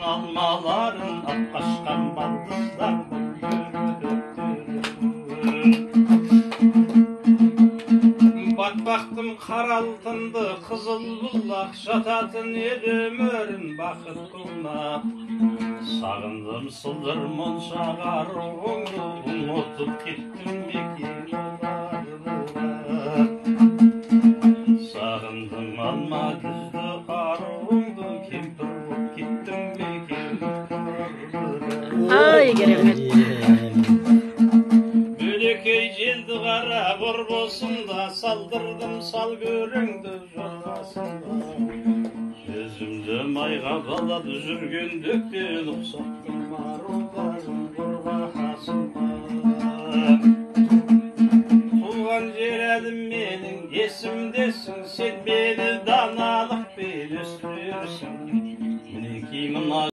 Алмаларын, атқашқан балдыздардың батпақтым қара алтынды, қызыл бұлақ жататын еді өмірін бақыт қылмап. Сағындым сылдыр моншақ аруыңды, ұмытып кеттім мекен оларды. Сағындым алма жүзді аруыңды, кемпір боп кеттім мекен. Ай, керемет. Бөлекей желді қара борбосында, салдырдым сал көріңді жотасында. Жүзімді майға балап жүргендіктен, ұқсаттым аруларым қорғасында. Туған жер әлім менің есімдесің, сен мені даналықпен өстірсің. Мінекей мына